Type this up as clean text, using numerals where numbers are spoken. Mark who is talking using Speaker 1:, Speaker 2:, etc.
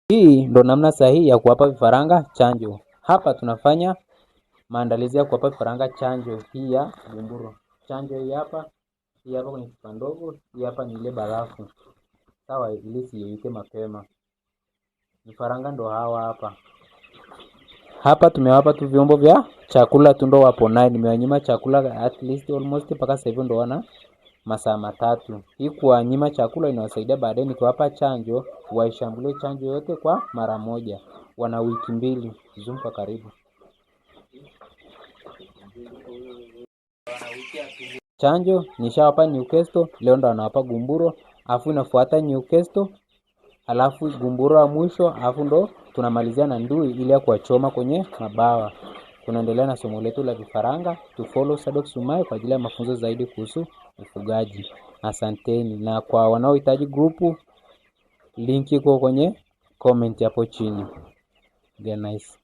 Speaker 1: Hii ndo namna sahihi ya kuwapa vifaranga chanjo. Hapa tunafanya maandalizi ya kuwapa vifaranga chanjo hii ya gumboro. Chanjo hii hapa kwenye chupa ndogo, hii hapa ni ile barafu. Sawa, ili isiyeyuke mapema. Vifaranga ndo hawa hapa. Hapa tumewapa tu vyombo vya chakula tu ndo wapo naye. Nimewanyima chakula at least almost mpaka sasa hivi ndo wana masaa 3. Hii kuwanyima chakula inawasaidia baadaye nikiwapa chanjo waishambulie chanjo yote kwa mara moja. Wana wiki 2. Zoom kwa karibu. Chanjo nishawapa Newcastle, leo ndo anawapa gumburo, afu inafuata Newcastle, alafu gumburo wa mwisho, afu ndo tunamalizia na ndui ili ya kuwachoma kwenye mabawa. Tunaendelea na somo letu la vifaranga. Tu follow Sadok Sumai kwa ajili ya mafunzo zaidi kuhusu ufugaji. Asanteni, na kwa wanaohitaji grupu, link iko kwenye comment hapo chini. Get nice.